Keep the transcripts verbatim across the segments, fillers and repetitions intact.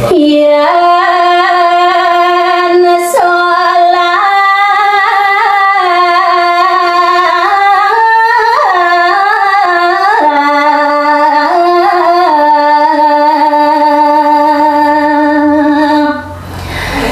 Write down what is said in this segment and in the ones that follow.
Yén solah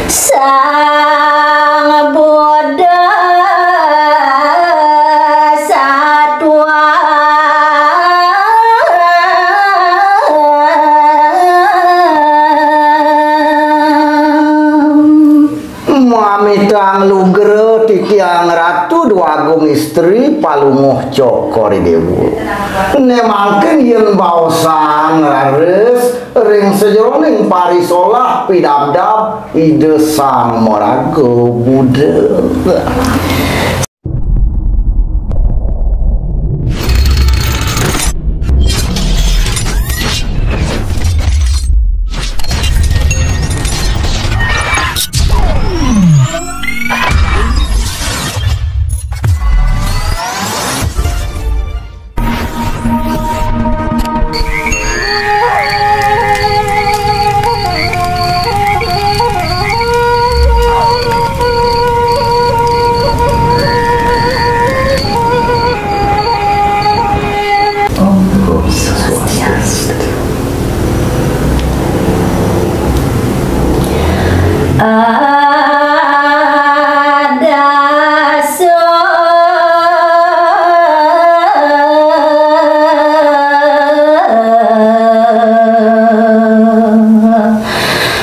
Sang Buddha satua. Mamitang lugra titiang Ratu Dwagung Istri Palungguh Cokor I Déwa. Né mangkin yén baosang raris ring sajeroning parisolah pidabdab Ida Sang Maraga Buddha.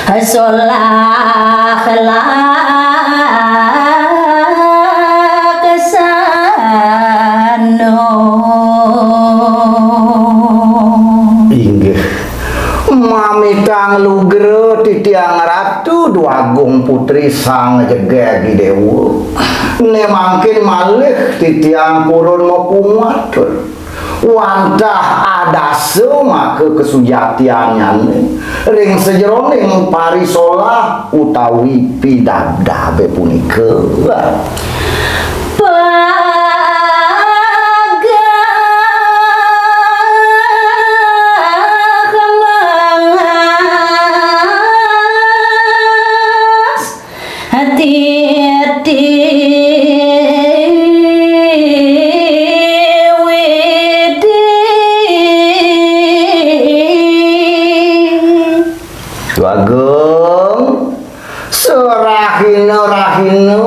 Ada solah laksana. Inggih. Mamitang lugra titiang Ratu Dwagung Putri Sang Jegég I Déwa. Né mangkin malih titiang purun mapungatur. Wantah adasa maka kasujatiannyané ring sajeroning parisolah utawi pidabdabé punika. Pageh mangas titi widi. Bagong, sarahina-rahina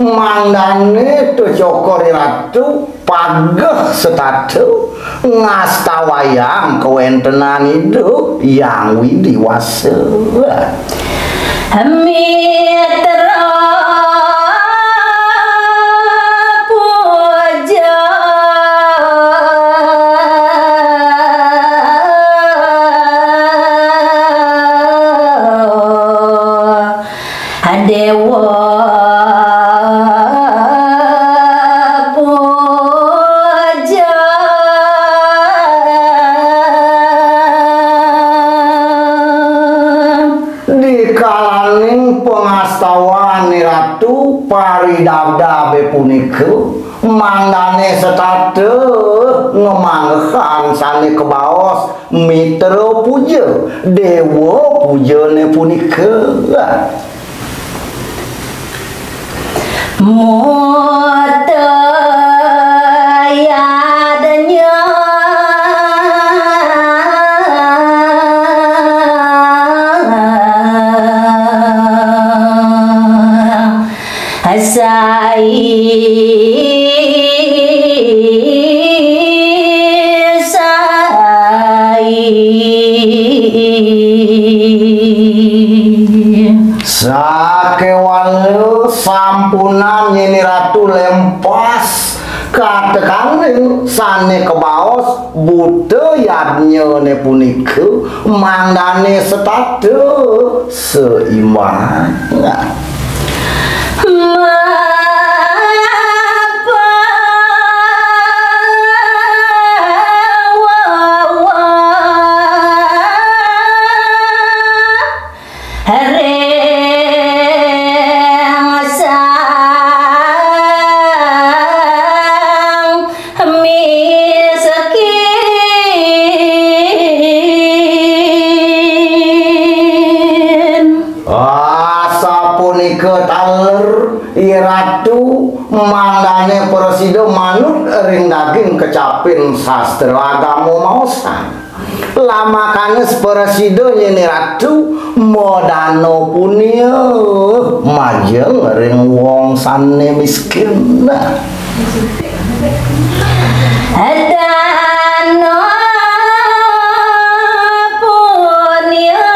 mangdané Cokor I Ratu pageh setata ngastawayang kawéntenan Ida Hyang Widi Wasa. Mitra puja. Déwa puja. Dikalaning pangastawan Ratu paridabdabé punika, mangdané setata ngamanggihin sané kabaos mitra puja, déwa pujané punika. Mutayadnya sai sai. Sakéwala sampunang Nyai Ratu lempas katekaning sané kabaos buta yadnyané punika, mangdané setata seimbang. Mapa wawa ring sang miskin. Ketaler, i Ratu, mangdane prasida manut ring daging kecapin sastra agama maosang. Lamakane prasida nyen i Ratu madana punia majeng ring wong sane miskin. Nah. Dana punia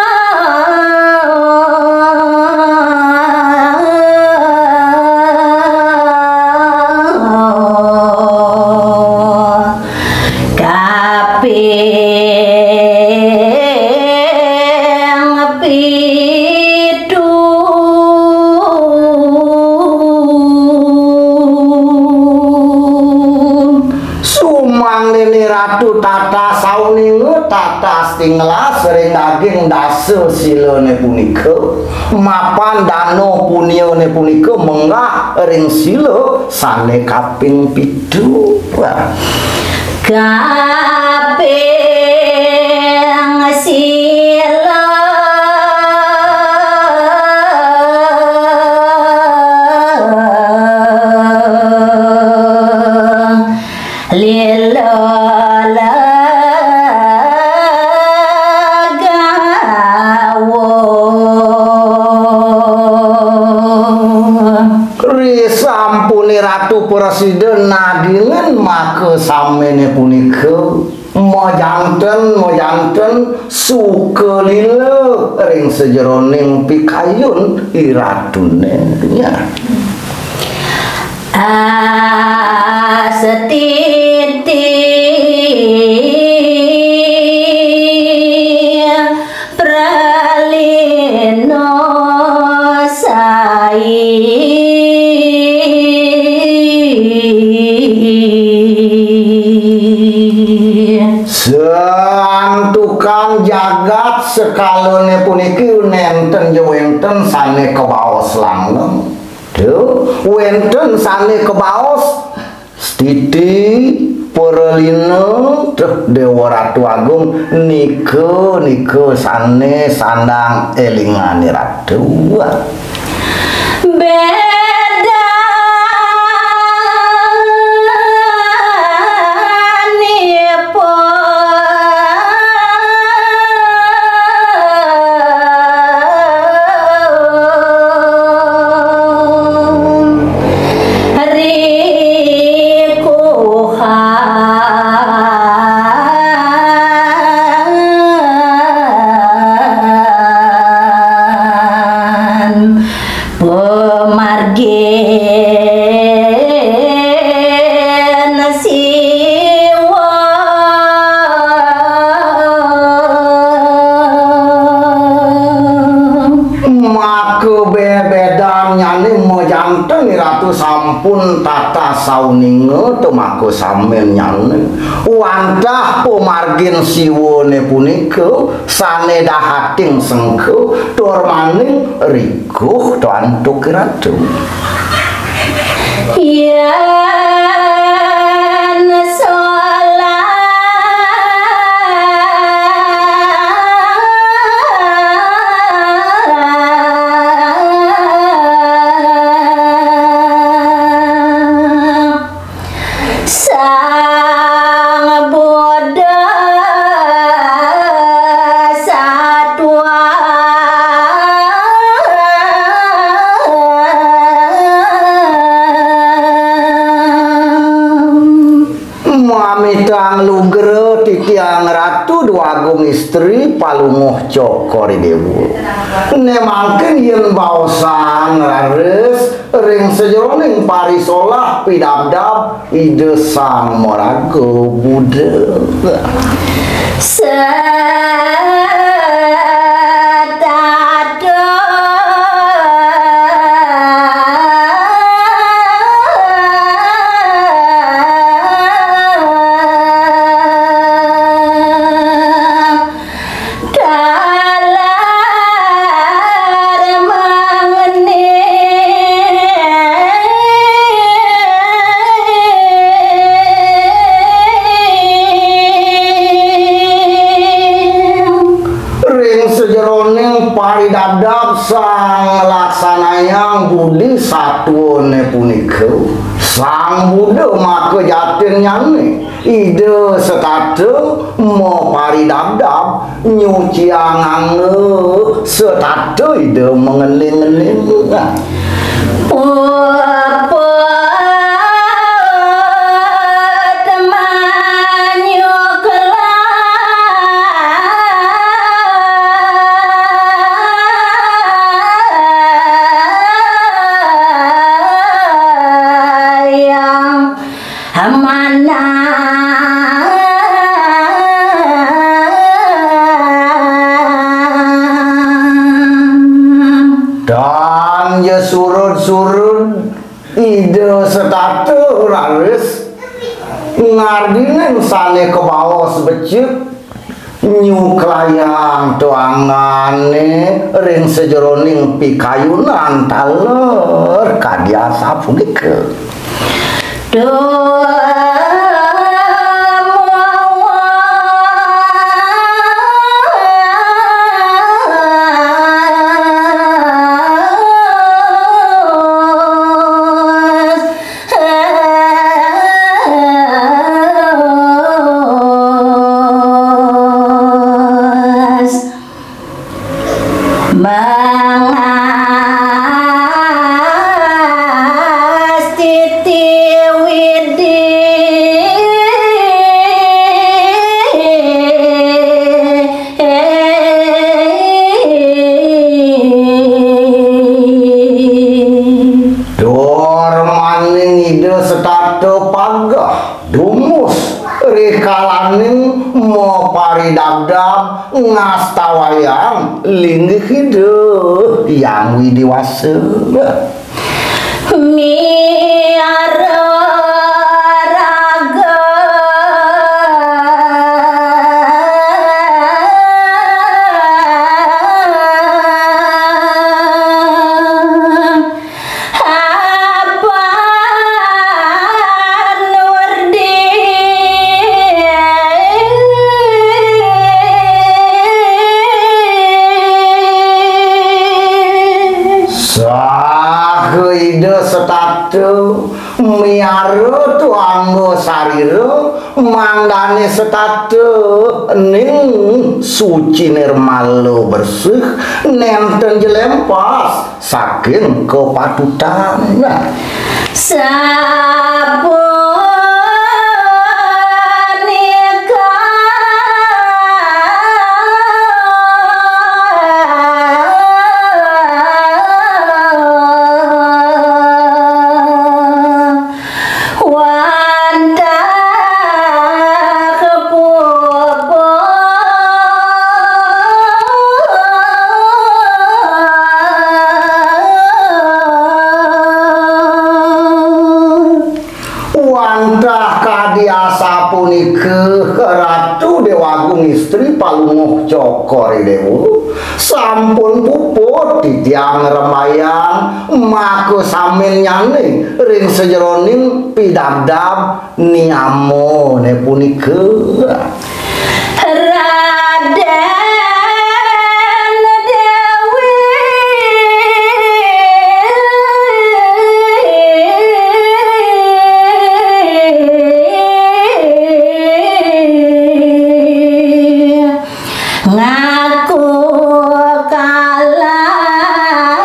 kaping pitu. Sumangdene Ratu tata sauninga, tata stinglas ring daging dasa silane punika, mapan dana puniane punika menggah ring sila sane kaping pitu. Kaping sila lila legawa. Risampune Ratu prasida nadingin maka samene punika, majanten, majanten suka lila ring sajeroning pikayun i ratune. Ya. Astiti pralina sai. Santukan jagat sekalane puniki nenten ja wenten sane kabaos langgeng. Duh, wenten sane kabaos Stiti, Pralina, duh, Dewa Ratu Agung, nika, nika sane sandang elingane Ratu. Bedanipun rikuhan pamargin Siwa. Maka bebedannyane majanten i Ratu sampun tata sauninga temaka samennyane. Wantah pamargin Siwane punika sane dahating sengka tur maning rikuh to antuk i Ratu. Yen solah Sang Buddha satua. Mamitang lugra titiang Ratu Dwagung Istri Palungguh Cokor I Dewa. Ne mangkin yen baosang raris ring sajeroning parisolah pidabdab Ida Sang Maraga Buddha. Setata Talar mangene. Paridabdab sang nglaksanayang budi satwane punika, Sang Buddha maka jatinnyané Ida setata maparidabdab nyuciang angga setata Ida mangening-ening. Puput manyuklayang manah. Dan ya surud-surud Ida setata raris ngardinin sané kabaos becik, nyuklayang tuangané ring sajeroning pikayunan taler kadi asapunika. Duh, mangastiti widi. Dur maning Ida setata pageh dumus rikalaning maparidabdab ngastawayang linggih Ida Hyang Widi Wasa. Miara raga. Apan Nurdin. Saha Ida setata miara tuangga sarira, mangdané setata ning suci nirmala bersih, nénten jelempas saking kapatutan. Sapunika wantah puput. Wantah kadi asapunika Ratu Déwagung Istri Palungguh Cokor I Déwa sampun puput titiang ngrembayang maka saminnyané ring sajeroning pidabdab niyamané punika. Radén Déwi. Ngaku kalah.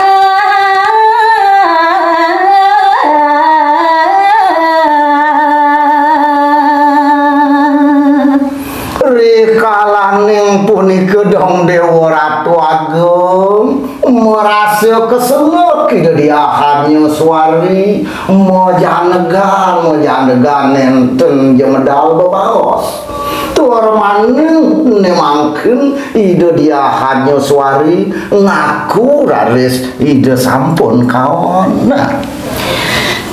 Rikalaning punika Dong Déwa Ratu Agung marasa kasenget Ida Diah Arnyaswari, majanegan, majanegan nénten ja medal bebaos. Tur maning né mangkin Ida Diah Arnyaswari ngaku raris Ida sampun kaon.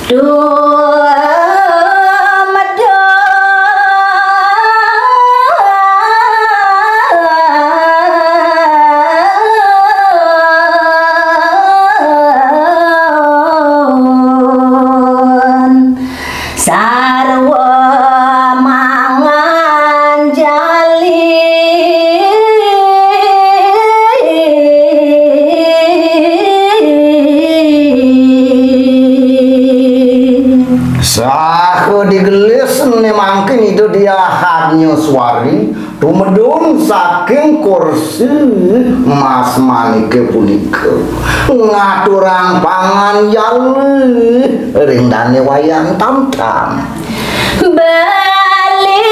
Duh, medal. Sarwa manganjali. Digelis né mangkin Ida Diah Arnyaswari tumedun saking kursi mas manike punika. Ngaturang panganjali ring dané Wayan Tamtam. Beli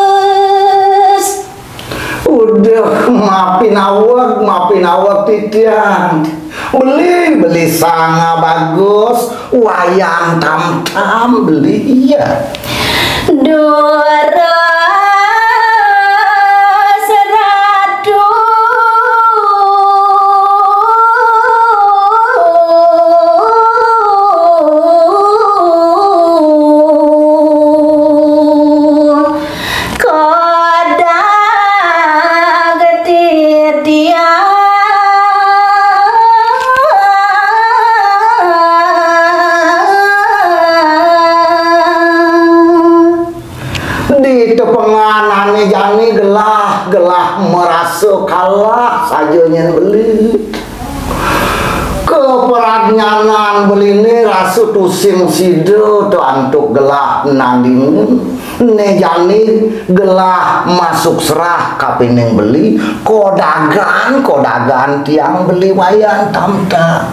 bagus. Uduh, mapi naweg, mapi naweg titiang. Beli, beli sanga bagus, Wayan Tamtam beli ya. Dora seratu koda getitiang. Di tepengan ané jani gelah, gelah merasa kalah saja nyén beli. Kapradnyanan beliné rasa tusing sida to antuk gelah nandingun. Né jani gelah masuk serah kapining beli, kodagan, kodagan tiang beli Wayan Tamtam.